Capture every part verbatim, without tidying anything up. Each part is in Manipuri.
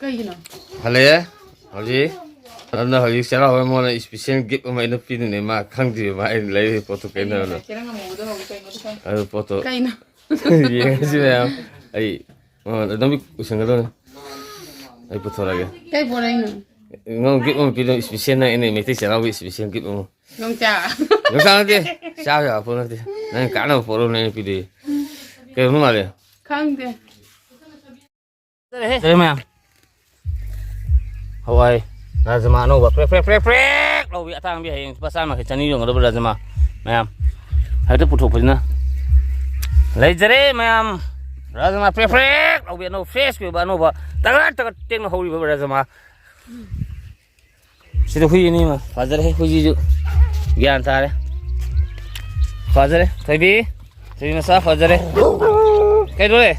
ꯀꯩꯒꯤꯅꯣ? ꯍꯜꯂꯛꯑꯦ ꯍꯧꯖꯤꯛ꯫ ꯑꯗꯨꯅ ꯍꯧꯖꯤꯛ ꯆꯩꯔꯥꯎꯕ ꯃꯉꯣꯟꯗ special gift ꯑꯃ ꯑꯩꯅ ꯄꯤꯗꯣꯏꯅꯦ꯫ ꯃꯥ ꯈꯪꯗ꯭ꯔꯤꯕ, ꯃꯥ ꯑꯩꯅ ꯂꯩꯔꯤꯕ ꯄꯣꯠꯇꯣ ꯀꯩꯅꯣꯅ꯫ ꯆꯦꯔꯪ ꯑꯃꯨꯕꯗꯣ ꯍꯧꯖꯤꯛ ꯀꯩꯅꯣꯗꯣ ꯈꯪ-, ꯑꯗꯨ ꯄꯣꯠꯇꯣ ꯀꯩꯅꯣ? ꯌꯦꯡꯉꯁꯤ ꯃꯌꯥꯝ꯫ ꯑꯩ ꯃꯉꯣꯟꯗ ꯑꯗꯨꯝ ꯎꯁꯟꯒꯗꯧꯅꯤ꯫ ꯑꯩ ꯄꯨꯊꯣꯔꯛꯑꯒꯦ꯫ ꯀꯩ ꯄꯣꯔꯛꯏꯅꯣ? ꯅꯪ gift ꯑꯃ ꯄꯤꯗꯣꯏꯅꯦ, special ꯅꯪ ꯑꯩꯅ ꯃꯩꯇꯩ ꯆꯩꯔꯥꯎꯕꯒꯤ special gift ꯑꯃ꯫ ꯌꯣꯡꯆꯥꯛ꯫ ꯌꯣꯡꯆꯥꯛ ꯅꯠꯇꯦ꯫ ꯆꯥꯕ ꯌꯥꯕ ꯄꯣꯠ ꯅꯠꯇꯦ꯫ ꯅꯪ ꯀꯥꯟꯅꯕ ꯄꯣꯠ ꯑꯃꯅꯦ ꯑꯩꯅ ꯄꯤꯗꯣꯏꯁꯦ꯫ ꯀꯩꯅꯣ ꯃꯥꯜꯂꯦ? ꯈꯪꯗꯦ꯫ ꯐꯖꯔꯦ ꯃꯌꯥꯝ꯫ ꯍꯋꯥꯏ ꯔꯥꯖꯃꯥ ꯑꯅꯧꯕ ꯄ꯭ꯔꯦꯛ ꯄ꯭ꯔꯦꯛ ꯄ꯭ꯔꯦꯛ ꯄ꯭ꯔꯦꯛ ꯂꯥꯎꯕꯤ ꯑꯇꯥꯡꯕꯤ, ꯍꯌꯦꯡ ꯂꯨꯄꯥ ꯆꯥꯝꯃ ꯌꯥꯡꯈꯩ ꯆꯅꯤ ꯌꯣꯟꯒꯗꯕ ꯔꯥꯖꯃꯥ ꯃꯌꯥꯝ꯫ ꯍꯦꯛꯇ ꯄꯨꯊꯣꯛꯄꯁꯤꯅ ꯂꯩꯖꯔꯦ ꯃꯌꯥꯝ꯫ ꯔꯥꯖꯃꯥ ꯄ꯭ꯔꯦꯛ ꯄ꯭ꯔꯦꯛ ꯂꯥꯎꯕꯤ ꯑꯅꯧꯕ, fresh ꯑꯣꯏꯕ ꯑꯅꯧꯕ, ꯇꯒꯠ ꯇꯒꯠ ꯇꯦꯛꯅ ꯍꯧꯔꯤꯕ ꯔꯥꯖꯃꯥ꯫ ꯁꯤꯗ ꯍꯨꯏ ꯑꯅꯤ ꯑꯃ ꯐꯥꯖꯔꯦ꯫ ꯍꯨꯏꯁꯤꯁꯨ ꯒ꯭ꯌꯥꯟ ꯇꯥꯔꯦ꯫ ꯐꯥꯖꯔꯦ꯫ ꯊꯣꯏꯕꯤ꯫ ꯊꯣꯏꯕꯤ ꯃꯆꯥ ꯐꯥꯖꯔꯦ꯫ ꯀꯩꯗꯧꯔꯦ?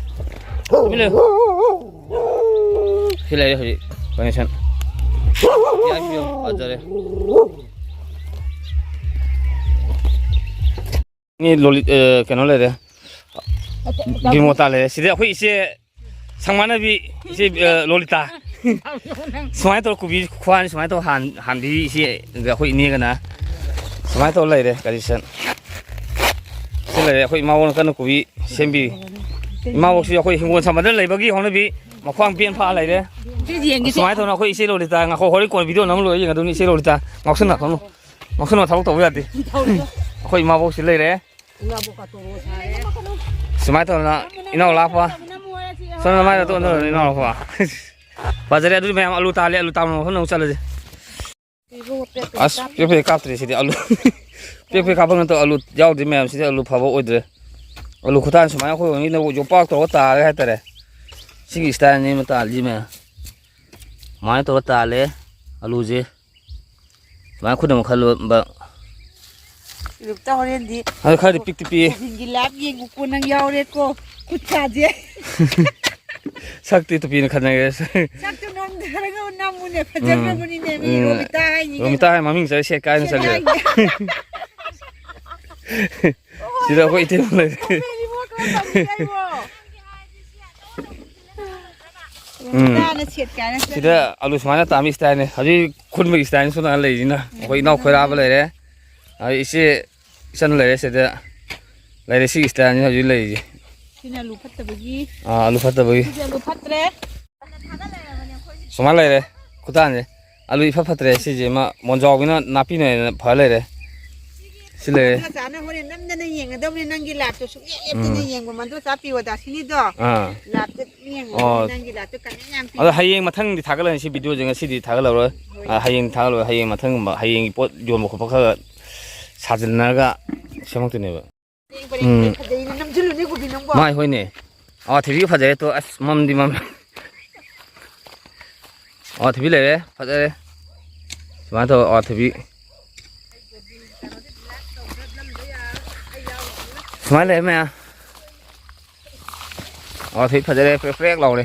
ꯇꯨꯃꯤꯟ ꯂꯩꯌꯨ꯫ ꯁꯤ ꯂꯩꯔꯦ ꯍꯧꯖꯤꯛ condition꯫ ꯐꯥꯖꯔꯦ꯫ ꯃꯤ ꯂꯣꯂꯤ-, ꯑ, ꯀꯩꯅꯣ ꯂꯩꯔꯦ꯫ ꯕꯤꯃꯣꯇꯥ ꯂꯩꯔꯦ꯫ ꯁꯤꯗ ꯑꯩꯈꯣꯏ ꯏꯆꯦ ꯁꯪꯃꯥꯟꯅꯕꯤ, ꯏꯆꯦ, ꯑ, ꯂꯣꯂꯤꯇꯥ꯫ ꯁꯨꯃꯥꯏꯅ ꯇꯧꯔ ꯀꯣꯕꯤ ꯈꯨꯍꯥꯟ ꯁꯨꯃꯥꯏꯅ ꯇꯧꯔ ꯍꯥꯟ-, ꯍꯥꯟꯕꯤ ꯏꯆꯦ, ꯑꯩꯈꯣꯏ ꯏꯅꯦꯒꯅ꯫ ꯁꯨꯃꯥꯏꯅ ꯇꯧꯔ ꯂꯩꯔꯦ condition꯫ ꯁꯤ ꯂꯩꯔꯦ, ꯑꯩꯈꯣꯏ ꯏꯃꯥꯕꯣꯛꯅ ꯀꯟꯅ ꯀꯣꯕꯤ ꯁꯦꯝꯕꯤ꯫ ꯏꯃꯥꯕꯣꯛꯁꯤ ꯑꯩꯈꯣꯏ ꯍꯤꯡꯒꯣꯜ ꯁꯝꯕꯟꯗ ꯂꯩꯕꯒꯤ ꯍꯧꯅꯕꯤ ꯃꯈ꯭ꯋꯥꯡ ꯄꯦꯟ ꯐꯥ ꯂꯩꯔꯦ꯫ ꯁꯤ ꯌꯦꯡꯒꯦ, ꯁꯤ꯫ ꯁꯨꯃꯥꯏꯅ ꯇꯧꯅ ꯑꯩꯈꯣꯏ ꯏꯆꯦ ꯂꯣꯂꯤꯇꯥ ꯉꯥꯏꯈꯣ, ꯍꯣꯔꯦꯟ ꯀꯣꯟꯅ video ꯅꯝ ꯂꯣꯏꯔ ꯌꯦꯡꯉꯗꯧꯅꯤ ꯏꯆꯦ ꯂꯣꯂꯤꯇꯥ꯫ ꯉꯥꯎꯁꯟꯅꯔꯛꯀꯅꯨ꯫ ꯉꯥꯎꯁꯟꯅꯕ ꯊꯕꯛ ꯇꯧꯕ ꯌꯥꯗꯦ꯫ ꯑꯩꯈꯣꯏ ꯏꯃꯥꯕꯣꯛꯁꯤ ꯂꯩꯔꯦ꯫ ꯁꯨꯃꯥꯏꯅ ꯇꯧꯗꯅ ꯏꯅꯥꯎ ꯂꯥꯛꯄ꯫ ꯁꯣꯝꯗ ꯃꯥꯏ ꯑꯇꯣꯟ ꯑꯇꯣꯟ ꯏꯅꯥꯎ ꯂꯥꯛꯄ꯫ ꯐꯖꯔꯦ꯫ ꯑꯗꯨꯗꯤ ꯃꯌꯥꯝ ꯑꯂꯨ ꯇꯥꯜꯂꯦ, ꯑꯂꯨ ꯇꯥꯟꯕ ꯃꯐꯝꯗ ꯑꯃꯨꯛ ꯆꯠꯂꯁꯤ꯫ ꯑꯁ, ꯄꯦ ꯄꯦ ꯀꯥꯞꯇ꯭ꯔꯦ ꯁꯤꯗꯤ ꯑꯂꯨ꯫ ꯄꯦ ꯄꯦ ꯀꯥꯞꯄ ꯅꯠꯇꯕ ꯑꯂꯨ ꯌꯥꯎꯗ꯭ꯔꯤ ꯃꯌꯥꯝ, ꯁꯤꯗꯤ ꯑꯂꯨ ꯐꯕ ꯑꯣꯏꯗ꯭ꯔꯦ꯫ ꯑꯂꯨ ꯈꯨꯇꯥꯟ ꯁꯨꯃꯥꯏꯅ ꯑꯩꯈꯣꯏ ꯌꯣꯝꯄꯥꯛ ꯇꯧꯔꯒ ꯇꯥꯔꯦ ꯍꯥꯏꯇꯥꯔꯦ꯫ ꯁꯤꯒꯤ style ꯅꯤ ꯑꯃ ꯇꯥꯜꯂꯤꯁꯤ ꯃꯌꯥꯝ꯫ ꯁꯨꯃꯥꯏꯅ ꯇꯧꯔ ꯇꯥꯜꯂꯦ ꯑꯂꯨꯁꯦ꯫ ꯁꯨꯃꯥꯏꯅ ꯈꯨꯠꯅ ꯑꯃꯨꯛ ꯈꯜꯂꯣ꯫ ꯏꯔꯨꯞꯇ ꯍꯣꯔꯦꯟꯗꯤ ꯑꯗꯣ ꯈꯔꯗꯤ ꯄꯤꯛꯇꯤ ꯄꯤꯛꯑꯦ꯫ ꯅꯨꯡꯊꯤꯟꯒꯤ live ꯌꯦꯡꯉꯨꯀꯣ, ꯅꯪ ꯌꯥꯎꯔꯦꯀꯣ꯫ ꯈꯨꯠ ꯁꯥꯁꯦ꯫ ꯁꯛꯇꯤ ꯇꯨꯄꯤꯅ ꯈꯟꯅꯒꯦ꯫ ꯁꯛꯇꯨ ꯅꯣꯝꯊꯔꯒ ꯅꯝꯃꯨꯅꯦ, ꯐꯖꯈ꯭ꯔꯕꯅꯤꯅꯦ꯫ ꯃꯤ ꯎꯝ꯫ ꯔꯣꯃꯤꯇꯥ ꯍꯥꯏꯅꯤꯅꯦ꯫ ꯔꯣꯃꯤꯇꯥ ꯍꯥꯏ ꯃꯃꯤꯡ ꯆꯠꯂꯦ, ꯁꯦꯠ ꯀꯥꯏꯅ ꯁꯦꯠ ꯆꯠꯂꯦ꯫ ꯍꯥꯏꯅꯦ꯫ ꯁꯤꯗ ꯑꯩꯈꯣꯏ ꯏꯇꯩꯃ ꯂꯩꯔꯦ꯫ ꯀꯣꯐꯤ ꯔꯤꯃꯣꯠ ꯀꯃꯥꯏ ꯇꯧꯅꯤ ꯍꯥꯏꯕꯣ? ꯎꯝ꯫ ꯆꯥꯅ ꯁꯦꯠ ꯀꯥꯏꯅ ꯆꯠꯂꯤ꯫ ꯁꯤꯗ ꯑꯂꯨ ꯁꯨꯃꯥꯏꯅ ꯇꯥꯟꯕꯒꯤ ꯁ꯭ꯇꯥꯏꯜꯅꯤ꯫ ꯍꯧꯖꯤꯛ ꯈꯨꯟꯕꯒꯤ ꯁ꯭ꯇꯥꯏꯜꯅꯤ ꯁꯣꯝ ꯅꯥꯀꯟ ꯂꯩꯔꯤꯁꯤꯅ꯫ ꯑꯩꯈꯣꯏ ꯏꯅꯥꯎ ꯈꯣꯏꯔꯥꯕ ꯂꯩꯔꯦ꯫ ꯑꯗꯩ ꯏꯆꯦ ꯏꯆꯟ ꯂꯩꯔꯦ ꯁꯤꯗ꯫ ꯂꯩꯔꯦ ꯁꯤꯒꯤ ꯁ꯭ꯇꯥꯏꯜꯅꯤ ꯍꯧꯖꯤꯛ ꯂꯩꯔꯤꯁꯦ꯫ ꯁꯤꯅ ꯑꯂꯨ ꯐꯠꯇꯕꯒꯤ꯫ ꯑꯥ, ꯑꯂꯨ ꯐꯠꯇꯕꯒꯤ꯫ ꯁꯤꯗꯤ ꯑꯂꯨ ꯐꯠꯇ꯭ꯔꯦ꯫ ꯁꯨꯃꯥꯏꯅ ꯂꯩꯔꯦ ꯈꯨꯇꯥꯟꯁꯦ꯫ ꯑꯂꯨ ꯏꯐ ꯐꯠꯇ꯭ꯔꯦ ꯁꯤꯁꯦ꯫ ꯃꯥ ꯃꯣꯟꯖꯥꯎꯒꯤꯅ ꯅꯥꯄꯤꯅ ꯍꯦꯟꯅ ꯐ ꯂꯩꯔꯦ꯫ ꯁꯤ ꯂꯩꯔꯦ꯫ ꯃꯗꯨ ꯆꯥꯅ ꯍꯣꯔꯦꯟ ꯅꯝꯗꯅ ꯌꯦꯡꯒꯗꯕꯅꯤ ꯅꯪꯒꯤ ꯂꯥꯏꯐꯇꯣ ꯁꯨꯡꯂꯦꯞ ꯂꯦꯞꯇꯅ ꯎꯝ꯫ ꯌꯦꯡꯕ ꯃꯗꯨ ꯆꯥ ꯄꯤꯌꯣꯗ ꯁꯤꯅꯤꯗꯣ꯫ ꯑꯥ꯫ ꯂꯥꯏꯐꯇ ꯌꯦꯡꯉꯣ ꯑꯣ꯫ ꯅꯪꯒꯤ ꯂꯥꯏꯐꯇ ꯀꯃꯦꯟ ꯌꯥꯝ ꯄꯤ꯫ ꯑꯗꯣ ꯍꯌꯦꯡ ꯃꯊꯪꯗꯤ ꯊꯥꯒꯠꯂꯅꯤ ꯁꯤ ꯚꯤꯗꯤꯑꯣꯁꯦ ꯉꯁꯤꯗꯤ ꯊꯥꯒꯠꯂꯔꯣꯏ꯫ ꯍꯣꯏ꯫ ꯑꯥ, ꯍꯌꯦꯡ ꯊꯥꯒꯠꯂꯔꯣꯏ꯫ ꯍꯌꯦꯡ ꯃꯊꯪꯒꯨꯝꯕ ꯍꯌꯦꯡꯒꯤ ꯄꯣꯠ ꯌꯣꯟꯕ ꯈꯣꯠꯄ ꯈꯔ ꯁꯥꯖꯤꯟꯅꯔꯒ ꯁꯦꯝꯃꯛꯇꯣꯏꯅꯦꯕ꯫ ꯄꯔꯦꯡ ꯄꯔꯦꯡ ꯎꯝ꯫ ꯐꯖꯩꯅ ꯅꯝꯁꯤꯜꯂꯨꯅꯦ ꯀꯣꯕꯤ ꯅꯪꯕꯣ꯫ ꯃꯥꯏ ꯍꯣꯏꯅꯦ꯫ ꯑꯋꯥꯊꯕꯤꯒ ꯐꯖꯔꯦ ꯇꯣ꯫ ꯑꯁ ꯃꯝꯗꯤ ꯃꯝꯃꯦ꯫ ꯑꯋꯥꯊꯕꯤ ꯂꯩꯔꯦ ꯐꯖꯔꯦ꯫ ꯁꯨꯃꯥꯏꯅ ꯇꯧ ꯑꯋꯥꯊꯕꯤ꯫ ꯁꯨꯃꯥꯏꯅ ꯂꯩꯔꯦ ꯃꯌꯥꯝ꯫ ꯑꯋꯥꯊꯕꯤ ꯐꯖꯔꯦ ꯄ꯭ꯔꯦꯛ ꯄ꯭ꯔꯦꯛ ꯂꯥꯎꯔꯦ꯫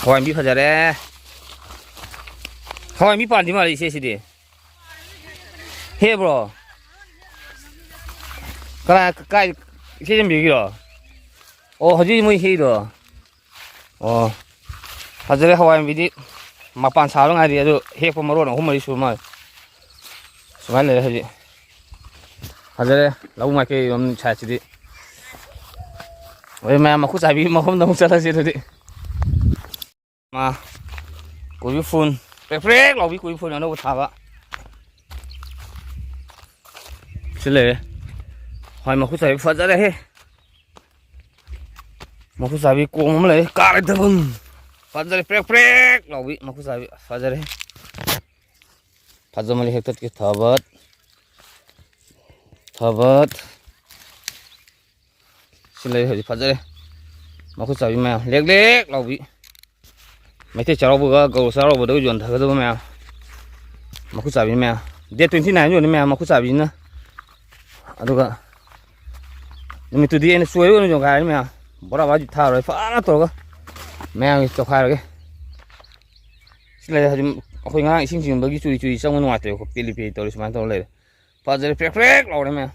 ꯍꯋꯥꯏ ꯃꯨꯕꯤ ꯐꯖꯔꯦ꯫ ꯍꯋꯥꯏ ꯃꯨꯕꯤ ꯄꯥꯟꯗꯤ ꯃꯥꯜꯂꯦ ꯏꯆꯦ ꯁꯤꯗꯤ꯫ ꯍꯦꯕ꯭ꯔꯣ? ꯀꯅꯥ ꯀꯥꯏ ꯏꯆꯦ ꯆꯟꯕꯤꯒꯤꯔꯣ? ꯑꯣ ꯍꯧꯖꯤꯛ ꯃꯣꯏ ꯍꯦꯛꯏꯔꯣ? ꯑꯣ ꯐꯖꯔꯦ ꯍꯋꯥꯏ ꯃꯨꯕꯤꯗꯤ ꯃꯄꯥꯟ ꯁꯥꯕ ꯉꯥꯏꯔꯤ ꯑꯗꯨ ꯍꯦꯛꯄ ꯃꯔꯣꯟ ꯑꯍꯨꯝ ꯃꯔꯤ ꯁꯨꯔ ꯃꯥꯜꯂꯦ꯫ ꯁꯨꯃꯥꯏꯅ ꯂꯩꯔꯦ ꯍꯧꯖꯤꯛ꯫ ꯐꯖꯔꯦ ꯂꯧꯕꯨꯛ ꯃꯥꯏꯀꯩꯔꯣꯝ ꯁꯥꯏꯠꯁꯤꯗꯤ꯫ ꯍꯣꯏ ꯃꯌꯥꯝ ꯃꯈꯨꯠ ꯆꯥꯏꯕꯤ ꯃꯐꯝꯗ ꯑꯃꯨꯛ ꯆꯠꯂꯁꯤ ꯑꯗꯨꯗꯤ꯫ ꯃꯥ ꯀꯣꯕꯤ ꯐꯨꯜ ꯄ꯭ꯔꯦꯛ ꯄ꯭ꯔꯦꯛ ꯂꯥꯎꯕꯤ ꯀꯣꯕꯤ ꯐꯨꯜ ꯑꯅꯧꯕ ꯊꯥꯕ꯫ ꯁꯤ ꯂꯩꯔꯦ꯫ ꯍꯣꯏ ꯃꯈꯨꯠ ꯆꯥꯏꯕꯤ ꯐꯖꯔꯦꯍꯦ꯫ ꯃꯈꯨꯠ ꯆꯥꯏꯕꯤ ꯀꯣꯝ ꯑꯃ ꯂꯩꯔꯦ ꯀꯥꯔꯦ ꯊꯕꯜ꯫ ꯐꯖꯔꯦ ꯄ꯭ꯔꯦꯛ ꯄ꯭ꯔꯦꯛ ꯂꯥꯎꯕꯤ ꯃꯈꯨꯠ ꯆꯥꯏꯕꯤ ꯐꯖꯔꯦ꯫ ꯐꯖꯃꯜꯂꯤ ꯍꯦꯛꯇꯠꯀꯦ ꯊꯕꯠ꯫ ꯊꯕꯠ꯫ ꯁꯤ ꯂꯩ ꯍꯧꯖꯤꯛ ꯐꯖꯔꯦ꯫ ꯃꯈꯨꯠ ꯆꯥꯕꯤ ꯃꯌꯥꯝ ꯂꯦꯛ ꯂꯦꯛ ꯂꯥꯎꯕꯤ꯫ ꯃꯩꯇꯩ ꯆꯩꯔꯥꯎꯕꯒ ꯒꯧꯔ ꯆꯩꯔꯥꯎꯕꯗꯒ ꯌꯣꯟꯊꯒꯗꯕ ꯃꯌꯥꯝ꯫ ꯃꯈꯨꯠ ꯆꯥꯕꯤ ꯃꯌꯥꯝ꯫ ꯗꯦꯠ ꯇ꯭ꯋꯦꯟꯇꯤ ꯅꯥꯏꯟ ꯌꯣꯟꯅꯤ ꯃꯌꯥꯝ ꯃꯈꯨꯠ ꯆꯥꯕꯤꯁꯤꯅ꯫ ꯑꯗꯨꯒ ꯅꯨꯃꯤꯠꯇꯨꯗꯤ ꯑꯩꯅ ꯆꯣꯏꯔ ꯑꯣꯏꯅ ꯌꯣꯟꯈꯥꯏꯔꯅꯤ ꯃꯌꯥꯝ꯫ ꯕꯣꯔꯥ ꯕꯥꯖꯤ ꯊꯥꯔꯣꯏ ꯐꯖꯅ ꯇꯧꯔꯒ ꯃꯌꯥꯝꯒꯤ ꯇꯧꯈꯥꯏꯔꯒꯦ꯫ ꯁꯤ ꯂꯩꯔꯦ ꯍꯧꯖꯤꯛ ꯑꯩꯈꯣꯏ ꯉꯔꯥꯡ ꯏꯁꯤꯡ ꯆꯤꯡꯕꯒꯤ ꯆꯨꯔꯤ ꯆꯨꯔꯤ ꯆꯪꯕ ꯅꯨꯡꯉꯥꯏꯇꯦꯕꯀꯣ ꯄꯦꯂꯤ ꯄꯦꯂꯤ ꯇꯧꯔꯤ ꯁꯨꯃꯥꯏꯅ ꯇꯧꯔ ꯂꯩꯔꯦ꯫ ꯐꯖꯔꯦ ꯄ꯭ꯔꯦꯛ ꯄ꯭ꯔꯦꯛ ꯂꯥꯎꯔꯦ ꯃꯌꯥꯝ꯫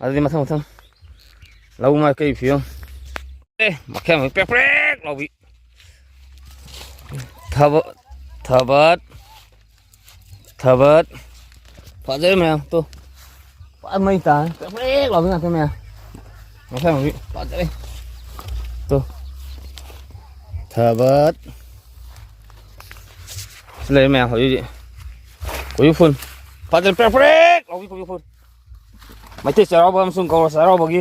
ꯑꯗꯨꯗꯤ ꯃꯊꯪ ꯃꯊꯪ ꯂꯧ ꯃꯥꯏꯀꯩ ꯐꯤꯕꯝ꯫ ꯑꯦ ꯃꯈꯜ ꯑꯃ ꯄ꯭ꯔꯦꯛ ꯄ꯭ꯔꯦꯛ ꯂꯥꯎꯕꯤ꯫ ꯊꯕ-, ꯊꯕꯠ, ꯊꯕꯠ꯫ ꯐꯖꯔꯦ ꯃꯌꯥꯝ, ꯇꯨ꯫ ꯐꯖ ꯃꯩ ꯇꯥꯔꯦ꯫ ꯄ꯭ꯔꯦꯛ ꯄ꯭ꯔꯦꯛ ꯂꯥꯎꯕꯤ ꯉꯥꯛꯇ ꯃꯌꯥꯝ꯫ ꯃꯁꯥ ꯃꯁꯥ ꯐꯖꯔꯦ꯫ ꯇꯨ꯫ ꯊꯕꯠ꯫ ꯁꯤ ꯂꯩꯔꯦ ꯃꯌꯥꯝ ꯍꯧꯖꯤꯛ ꯍꯧꯖꯤꯛ꯫ ꯀꯣꯕꯤ ꯐꯨꯜ꯫ ꯐꯖꯔꯦ ꯄ꯭ꯔꯦꯛ ꯄ꯭ꯔꯦꯛ ꯂꯥꯎꯕꯤ ꯀꯣꯕꯤ ꯐꯨꯜ꯫ ꯃꯩꯇꯩ ꯆꯩꯔꯥꯎꯕ ꯑꯃꯁꯨꯡ ꯒꯧꯔ ꯆꯩꯔꯥꯎꯕꯒꯤ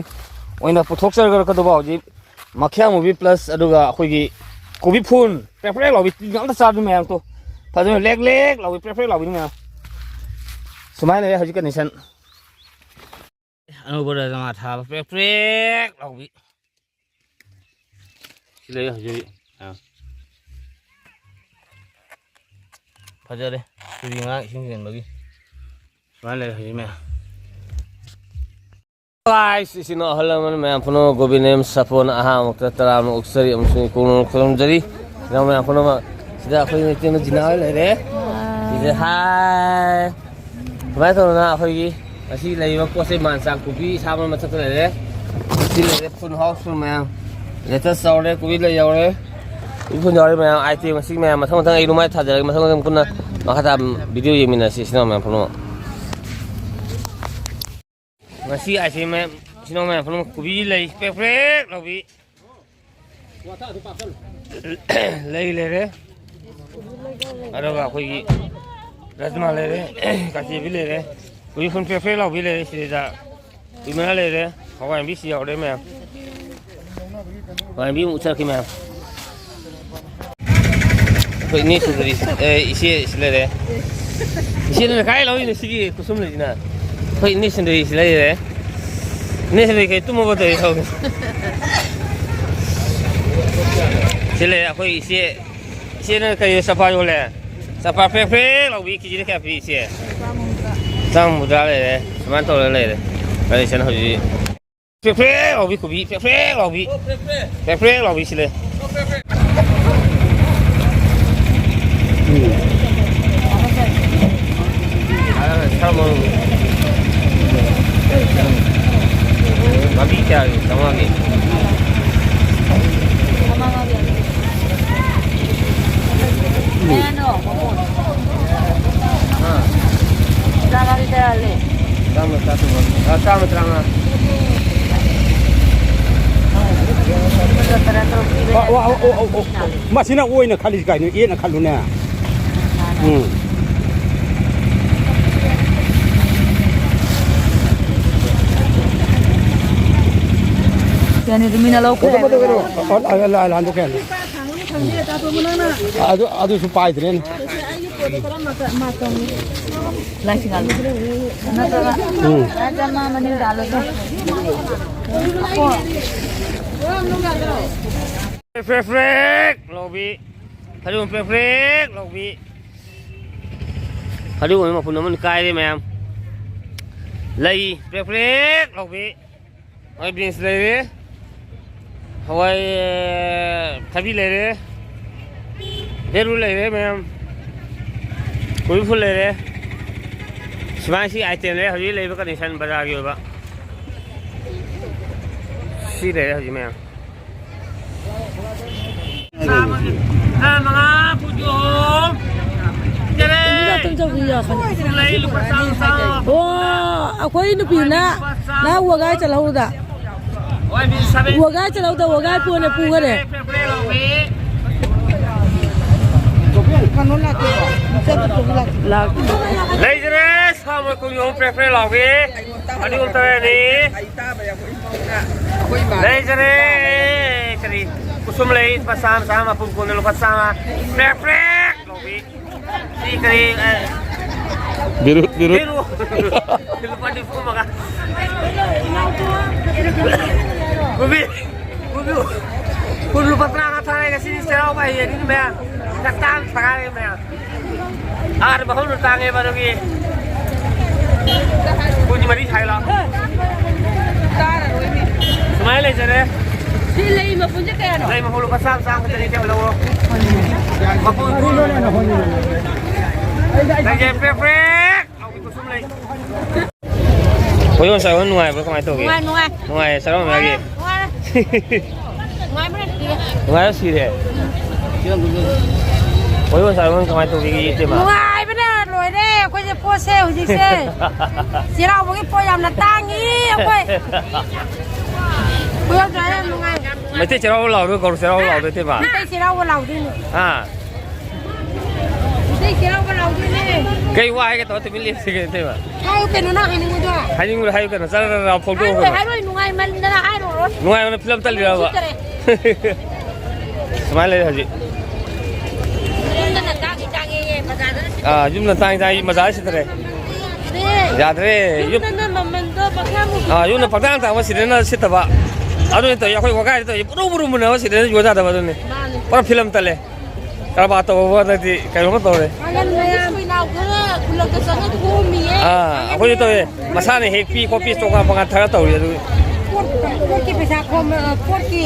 ꯑꯣꯏꯅ ꯄꯨꯊꯣꯛꯆꯔꯛꯀꯗꯧꯕ ꯍꯧꯖꯤꯛ ꯃꯈ꯭ꯌꯥ movie plus ꯑꯗꯨꯒ ꯑꯩꯈꯣꯏꯒꯤ ꯀꯣꯕꯤ ꯐꯨꯜ ꯄ꯭ꯔꯦꯛ ꯄ꯭ꯔꯦꯛ ꯂꯥꯎꯕꯤ ꯇꯤꯟ ꯑꯝꯇ ꯆꯥꯗ꯭ꯔꯤ ꯃꯌꯥꯝꯗꯣ꯫ ꯐꯖꯅ ꯂꯦꯛ ꯂꯦꯛ ꯂꯥꯎꯕꯤ ꯄ꯭ꯔꯦꯛ ꯄ꯭ꯔꯦꯛ ꯂꯥꯎꯕꯤꯅꯤ ꯃꯌꯥꯝ꯫ ꯁꯨꯃꯥꯏꯅ ꯂꯩꯔꯦ ꯍꯧꯖꯤꯛ condition꯫ ꯑꯅꯧꯕ ꯔꯖꯃꯥ ꯊꯥꯕ ꯄ꯭ꯔꯦꯛ ꯄ꯭ꯔꯦꯛ ꯂꯥꯎꯕꯤ꯫ ꯁꯤ ꯂꯩꯔꯦ ꯍꯧꯖꯤꯛ ꯍꯧꯖꯤꯛ꯫ ꯑꯥ꯫ ꯐꯖꯔꯦ꯫ ꯇꯨꯔꯤ ꯉꯔꯥꯡ ꯏꯁꯤꯡ ꯆꯦꯟꯕꯒꯤ꯫ ꯁꯨꯃꯥꯏꯅ ꯂꯩꯔꯦ ꯍꯧꯖꯤꯛ ꯃꯌꯥꯝ꯫ Guys, ꯏꯆꯤꯟ ꯏꯅꯥꯎ ꯑꯍꯜ ꯂꯃꯟ ꯃꯌꯥꯝ ꯄꯨꯝꯅꯃꯛ ꯒꯣꯕꯤꯟꯗ ꯁꯥꯐꯣꯟ ꯑꯍꯥꯟꯕꯃꯛꯇ ꯇꯔꯥꯝꯅ ꯑꯣꯛꯆꯔꯤ ꯑꯃꯁꯨꯡ ꯏꯀꯣꯛꯅ ꯈꯨꯔꯨꯝꯖꯔꯤ꯫ ꯏꯅꯥꯎ ꯃꯌꯥꯝ ꯄꯨꯝꯅꯃꯛ ꯁꯤꯗ ꯑꯩꯈꯣꯏ ꯏꯆꯦꯅ ꯖꯤꯅꯥ ꯍꯣꯏ ꯂꯩꯔꯦ꯫ ꯁꯤꯁꯦ ꯍꯥꯏ꯫ ꯁꯨꯃꯥꯏꯅ ꯇꯧꯗꯅ ꯑꯩꯈꯣꯏꯒꯤ ꯉꯁꯤ ꯂꯩꯔꯤꯕ ꯄꯣꯠꯁꯦ ꯃꯥꯟ ꯆꯥꯡ ꯀꯣꯕꯤ ꯁꯥꯕ ꯃꯊꯛꯇ ꯂꯩꯔꯦ꯫ ꯁꯤ ꯂꯩꯔꯦ ꯐꯨꯜ ꯍꯥꯎꯁꯐꯨꯜ ꯃꯌꯥꯝ꯫ ꯂꯦꯇꯁ ꯌꯥꯎꯔꯦ, ꯀꯣꯕꯤ ꯂꯩ ꯌꯥꯎꯔꯦ꯫ ꯀꯣꯕꯤ ꯐꯨꯜ ꯌꯥꯎꯔꯦ ꯃꯌꯥꯝ꯫ Item ꯉꯁꯤ ꯃꯌꯥꯝ ꯃꯊꯪ ꯃꯊꯪ ꯑꯩ ꯑꯗꯨꯃꯥꯏꯅ ꯊꯥꯖꯔꯒꯦ꯫ ꯃꯊꯪ ꯃꯊꯪ ꯄꯨꯟꯅ ꯃꯈꯥ ꯇꯥꯕ video ꯌꯦꯡꯃꯤꯟꯅꯁꯤ ꯏꯆꯤꯟ ꯏꯅꯥꯎ ꯃꯌꯥꯝ ꯄꯨꯝꯅꯃꯛ꯫ ꯉꯁꯤ item ꯃꯌꯥꯝ, ꯏꯆꯤꯟ ꯏꯅꯥꯎ ꯃꯌꯥꯝ ꯄꯨꯝꯅꯃꯛ ꯀꯣꯕꯤ ꯂꯩ ꯄ꯭ꯔꯦꯛ ꯄ꯭ꯔꯦꯛ ꯂꯥꯎꯕꯤ꯫ ꯂꯩ ꯂꯩꯔꯦ꯫ ꯑꯗꯨꯒ ꯑꯩꯈꯣꯏꯒꯤ ꯔꯖꯃꯥ ꯂꯩꯔꯦ, ꯀꯥꯆꯦꯕꯤ ꯂꯩꯔꯦ, ꯀꯣꯕꯤ ꯐꯨꯜ ꯄ꯭ꯔꯦꯛ ꯄ꯭ꯔꯦꯛ ꯂꯥꯎꯕꯤ ꯂꯩꯔꯦ ꯁꯤꯗ꯫ ꯀꯣꯕꯤ ꯃꯅꯥ ꯂꯩꯔꯦ, ꯍꯋꯥꯏ ꯃꯨꯕꯤꯁꯤ ꯌꯥꯎꯔꯦ ꯃꯌꯥꯝ꯫ ꯍꯋꯥꯏ ꯃꯨꯕꯤ ꯑꯃꯨꯛ ꯎꯠꯆꯔꯛꯀꯦ ꯃꯌꯥꯝ꯫ ꯑꯩꯈꯣꯏ ꯏꯅꯦ ꯁꯨꯟꯗꯔꯤ, ꯑꯦ, ꯏꯆꯦ ꯁꯤ ꯂꯩꯔꯦ꯫ ꯏꯆꯦꯅ ꯀꯥꯏ ꯂꯧꯔꯤꯅꯣ ꯁꯤꯒꯤ ꯈꯨꯠꯁꯨꯝꯂꯩꯁꯤꯅ? ꯑꯩꯈꯣꯏ ꯏꯅꯦ ꯁꯨꯟꯗꯔꯤ ꯁꯤ ꯂꯩꯔꯦ꯫ ꯏꯅꯦ ꯁꯨꯟꯗꯔꯤ ꯀꯩ ꯇꯨꯝꯃꯕꯣ ꯇꯧꯔꯤ ꯍꯧ-, ꯁꯤ ꯂꯩꯔꯦ ꯑꯩꯈꯣꯏ ꯏꯆꯦ, ꯏꯆꯦꯅ ꯀꯩ ꯆꯝꯐ꯭ꯔꯥ ꯌꯣꯜꯂꯦ? ꯆꯝꯐ꯭ꯔꯥ ꯄ꯭ꯔꯦꯛ ꯄ꯭ꯔꯦꯛ ꯂꯥꯎꯕꯤ ꯀꯦꯖꯤꯗ ꯀꯌꯥ ꯄꯤ ꯏꯆꯦ? ꯆꯥꯝ ꯍꯨꯝꯗ꯭ꯔꯥ ꯂꯩꯔꯦ꯫ ꯁꯨꯃꯥꯏꯅ ꯇꯧꯔꯒ ꯂꯩꯔꯦ꯫ ꯀꯟꯗꯤꯁꯟ ꯍꯧꯖꯤꯛ ꯄ꯭ꯔꯦꯛ ꯄ꯭ꯔꯦꯛ ꯂꯥꯎꯕꯤ ꯀꯣꯕꯤ, ꯄ꯭ꯔꯦꯛ ꯄ꯭ꯔꯦꯛ ꯂꯥꯎꯕꯤ꯫ ꯄ꯭ꯔꯦꯛ ꯄ꯭ꯔꯦꯛ ꯂꯥꯎꯕꯤ ꯁꯤ ꯂꯩ꯫ ꯁꯥ ꯃꯔꯨꯝ꯫ ꯃꯥꯕꯤ ꯀꯌꯥꯒꯤ? ꯆꯥꯝꯃꯉꯥꯒꯤ꯫ ꯑꯣ, ꯑꯣ, ꯑꯣ, ꯑꯣ꯫ ꯃꯁꯤꯅ ꯑꯣꯏꯅ ꯈꯜꯂꯤꯁꯤ ꯀꯥꯏꯅꯣ? ꯑꯦꯅ ꯈꯜꯂꯨꯅꯦ꯫ ꯎꯝ꯫ ꯌꯥꯅꯤ, ꯑꯗꯨ ꯃꯤꯅ ꯂꯧꯈ꯭ꯔꯦ꯫ ꯀꯩꯅꯣ, ꯀꯩꯅꯣ, ꯀꯩꯅꯣ꯫ ꯑ, ꯑ, ꯑ, ꯍꯟꯗꯣꯛꯀꯦ, ꯍꯟꯗꯣꯛꯀꯦ꯫ ꯑꯗꯨ, ꯑꯗꯨꯁꯨ ꯄꯥꯏꯗ꯭ꯔꯦꯅꯦ꯫ ꯂꯥꯏꯁꯤꯡ ꯍꯥꯜꯂꯨ꯫ ꯅꯠꯇ꯭ꯔꯒ ꯎꯝ꯫ ꯂꯥꯏ ꯆꯥꯝꯃ ꯃꯅꯤꯡ ꯍꯥꯜꯂꯨ꯫ ꯄ꯭ꯔꯦꯛ ꯄ꯭ꯔꯦꯛ ꯂꯥꯎꯕꯤ꯫ ꯐꯗꯤꯒꯣꯝ ꯄ꯭ꯔꯦꯛ ꯄ꯭ꯔꯦꯛ ꯂꯥꯎꯕꯤ꯫ ꯐꯗꯤꯒꯣꯝ ꯃꯄꯨꯟ ꯑꯃꯅꯤ ꯀꯥꯏꯔꯦ ꯃꯌꯥꯝ꯫ ꯂꯩ ꯄ꯭ꯔꯦꯛ ꯄ꯭ꯔꯦꯛ ꯂꯥꯎꯕꯤ꯫ ꯍꯋꯥꯏ ꯕꯤꯟꯁ ꯂꯩꯔꯦ꯫ ꯍꯋꯥꯏ, ꯑꯦ, ꯊꯕꯤ ꯂꯩꯔꯦ꯫ ꯕꯦꯔꯨ ꯂꯩꯔꯦ ꯃꯌꯥꯝ꯫ ꯀꯣꯕꯤ ꯐꯨꯜ ꯂꯩꯔꯦ꯫ ꯁꯨꯃꯥꯏꯅ ꯁꯤ ꯑꯥꯏꯇꯦꯝ ꯂꯩꯔꯦ ꯍꯧꯖꯤꯛ ꯂꯩꯕ ꯀꯟꯗꯤꯁꯟ ꯕꯖꯥꯔꯒꯤ ꯑꯣꯏꯕ꯫ ꯁꯤ ꯂꯩꯔꯦ ꯍꯧꯖꯤꯛ ꯃꯌꯥꯝ꯫ ꯆꯥꯝꯃꯒꯤ ꯃꯉꯥ, ꯄꯨꯡ ꯑꯍꯨꯝ꯫ ꯌꯥꯔꯦ꯫ ꯂꯩ ꯂꯨꯄꯥ ꯆꯥꯝꯃ, ꯆꯥꯝꯃ꯫ ꯑꯣ, ꯑꯩꯈꯣꯏ ꯅꯨꯄꯤꯅ ꯅꯍꯥꯟ ꯋꯥꯒꯥꯏ ꯆꯠꯍꯧꯗ꯫ ꯋꯥꯒꯥꯏ ꯆꯠꯍꯧꯗ, ꯋꯥꯒꯥꯏ ꯄꯨꯅ ꯄꯨꯈꯔꯦ꯫ ꯂꯩꯖꯔꯦ, ꯁꯥ ꯃꯣꯏ ꯀꯨꯟ ꯑꯍꯨꯝ ꯄ꯭ꯔꯦ ꯄ꯭ꯔꯦ ꯂꯥꯎꯕꯤ꯫ ꯑꯅꯤ ꯑꯍꯨꯝ ꯇꯔꯦꯠꯅꯤ꯫ ꯂꯩꯖꯔꯦ꯫ ꯀꯔꯤ? ꯀꯨꯁꯨꯝ ꯂꯩ, ꯂꯨꯄꯥ ꯆꯥꯝꯃ, ꯆꯥꯝꯃ, ꯃꯄꯨꯟ ꯀꯨꯟꯗ ꯂꯨꯄꯥ ꯆꯥꯝꯃ꯫ ꯄ꯭ꯔꯦꯛ, ꯄ꯭ꯔꯦꯛ ꯂꯥꯎꯕꯤ꯫ ꯁꯤ ꯀꯔꯤ, ꯑ, ꯕꯤꯔꯨꯠ, ꯕꯤꯔꯨꯠ꯫ ꯕꯤꯔꯨꯠ꯫ ꯂꯨꯄꯥ ꯅꯤꯐꯨ ꯑꯃꯒ꯫ ꯀꯣꯕꯤ, ꯀꯣꯕꯤ, ꯀꯣꯕꯤ ꯂꯨꯄꯥ ꯇꯔꯥꯃꯉꯥ ꯊꯥꯔꯦ ꯉꯁꯤꯗꯤ ꯆꯩꯔꯥꯎꯕ ꯍꯌꯦꯡꯅꯤ ꯃꯌꯥꯝ꯫ ꯄꯩꯁꯥ ꯇꯥꯡ ꯊꯥꯔꯦ ꯃꯌꯥꯝ꯫ ꯑꯥꯗ ꯃꯐꯝꯗꯨ ꯇꯥꯡꯉꯦꯕ ꯑꯗꯨꯒꯤ꯫ ꯀꯨꯟ ꯃꯔꯤ ꯁꯥꯏ ꯂꯥꯎ꯫ ꯁꯨꯃꯥꯏꯅ ꯂꯩꯖꯔꯦ꯫ ꯁꯤ ꯂꯩ ꯃꯄꯨꯟꯁꯦ ꯀꯌꯥꯅꯣ? ꯂꯩ ꯃꯄꯨꯟ ꯂꯨꯄꯥ ꯆꯥꯝꯃ, ꯆꯥꯝꯃ ꯈꯛꯇꯅꯤ, ꯏꯇꯩꯃ ꯂꯧꯑꯣ꯫ ꯃꯄꯨꯟ ꯀꯨꯟ꯫ ꯂꯩꯖꯔꯦ, ꯄ꯭ꯔꯦꯛ ꯄ꯭ꯔꯦꯛ꯫ ꯀꯣꯏꯕ ꯆꯠꯄ ꯅꯨꯡꯉꯥꯏꯕ꯭ꯔꯣ? ꯀꯃꯥꯏꯅ ꯇꯧꯒꯦ? ꯅꯨꯡꯉꯥꯏ, ꯅꯨꯡꯉꯥꯏ꯫ ꯅꯨꯡꯉꯥꯏꯌꯦ, ꯆꯠꯂꯝꯃꯦ ꯍꯥꯏꯒꯦ꯫ ꯅꯨꯡꯉꯥꯏ, ꯅꯨꯡꯉꯥꯏ꯫ ꯅꯨꯡꯉꯥꯏꯕꯅ ꯁꯤꯔꯦ꯫ ꯅꯨꯡꯉꯥꯏꯕꯅ ꯁꯤꯔꯦ꯫ ꯀꯣꯏꯕ ꯆꯠꯄ ꯀꯃꯥꯏꯅ ꯇꯧꯕꯤꯒꯦ, ꯏꯇꯩꯃ? ꯅꯨꯡꯉꯥꯏꯕꯅ ꯂꯣꯏꯔꯦ꯫ ꯑꯩꯈꯣꯏꯁꯦ ꯄꯣꯠꯁꯦ ꯍꯧꯖꯤꯛꯁꯦ ꯆꯩꯔꯥꯎꯕꯒꯤ ꯄꯣꯠ ꯌꯥꯝꯅ ꯇꯥꯡꯉꯤ ꯑꯩꯈꯣꯏ꯫ ꯀꯣꯏꯕ ꯆꯠꯄ ꯌꯥꯝ ꯅꯨꯡꯉꯥꯏ꯫ ꯃꯩꯇꯩ ꯆꯩꯔꯥꯎꯕ ꯂꯥꯎꯗꯣꯏ ꯀꯧꯔꯣ, ꯆꯩꯔꯥꯎꯕ ꯂꯥꯎꯗꯣꯏ ꯏꯇꯩꯃ? ꯃꯩꯇꯩ ꯆꯩꯔꯥꯎꯕ ꯂꯥꯎꯗꯣꯏꯅꯦ꯫ ꯍꯥ? ꯃꯩꯇꯩ ꯆꯩꯔꯥꯎꯕ ꯂꯥꯎꯗꯣꯏꯅꯦ꯫ ꯀꯩ ꯋꯥ ꯍꯥꯏꯒꯦ ꯇꯧꯔ ꯇꯨꯃꯤꯟ ꯂꯦꯞꯄꯤꯒꯦ ꯏꯇꯩꯃ? ꯍꯥꯏꯌꯨ ꯀꯩꯅꯣ ꯅꯪ ꯍꯥꯏꯅꯤꯡꯕꯗꯣ꯫ ꯍꯥꯏꯅꯤꯡꯕꯗꯣ ꯍꯥꯏꯌꯨ ꯀꯩꯅꯣ, ꯆꯔ ꯔ ꯔ ꯐꯣꯡꯗꯣꯛꯑꯣ ꯍꯥꯏꯔꯣꯏ, ꯀꯩꯅꯣ꯫ ꯍꯥꯏꯔꯣꯏ, ꯅꯨꯡꯉꯥꯏꯃꯟꯗꯅ ꯍꯥꯏꯔꯨꯔꯣ꯫ ꯅꯨꯡꯉꯥꯏꯃꯟꯗꯅ ꯐꯤꯂꯝ ꯇꯠꯂꯤꯔꯕ? ꯎꯁꯤꯠꯇꯔꯦ꯫ ꯁꯨꯃꯥꯏꯅ ꯂꯩꯔꯦ ꯍꯧꯖꯤꯛ꯫ ꯌꯨꯝꯗꯅ ꯇꯥꯡꯉꯤ ꯇꯥꯡꯉꯦꯌꯦ, ꯕꯖꯥꯔꯗꯅ ꯁꯤꯠꯇꯔꯦ꯫ ꯑꯥ, ꯌꯨꯝꯗ ꯇꯥꯡꯉꯤ ꯇꯥꯡꯉꯤ, ꯕꯖꯥꯔꯗ ꯁꯤꯠꯇꯔꯦ꯫ ꯌꯥꯗ꯭ꯔꯦ꯫ ꯌꯨꯝ-, ꯌꯨꯝꯗꯅ ꯃꯃꯟꯗꯣ ꯄꯪꯇꯥꯡ ꯑꯥ, ꯌꯨꯝꯗ ꯄꯪꯇꯥꯡ ꯇꯥꯡꯕ, ꯁꯤꯗꯅ ꯁꯤꯠꯇꯕ꯫ ꯑꯗꯨꯅ ꯇꯧꯔꯤ, ꯑꯩꯈꯣꯏ ꯋꯥꯒꯥꯏꯗ ꯇꯧꯔꯤ, ꯕꯨꯔꯨ ꯕꯨꯔꯨ ꯃꯨꯟꯅꯕ, ꯁꯤꯗꯅ ꯌꯣꯟ ꯌꯥꯗꯕ ꯑꯗꯨꯅꯤ꯫ ꯃꯥꯅꯤ꯫ ꯄꯨꯔꯥ ꯐꯤꯂꯝ ꯇꯠꯂꯦ꯫ ꯀꯔꯕꯥꯔ ꯇꯧꯕꯕꯨ ꯍꯟꯗꯛꯇꯤ ꯀꯩꯅꯣꯝꯃ ꯇꯧꯔꯦ꯫ ꯄꯥꯡꯒꯜ ꯃꯌꯥꯝ꯫ ꯈꯔ ꯈꯨꯜꯂꯛꯇ ꯆꯪꯉ ꯈꯣꯝꯃꯤꯌꯦ꯫ ꯑꯥ, ꯑꯩꯈꯣꯏꯁꯨ ꯇꯧꯋꯦ꯫ ꯃꯁꯥꯅ ꯍꯦꯛ ꯄꯤ ꯈꯣꯠꯄꯤ ꯇꯣꯉꯥꯟ ꯇꯣꯉꯥꯟ ꯊꯥꯔ ꯇꯧꯔꯤ ꯑꯗꯨ꯫ ꯄꯣꯠ, ꯄꯣꯠꯀꯤ ꯄꯩꯁꯥ ꯈꯣꯝꯕ, ꯄꯣꯠꯀꯤ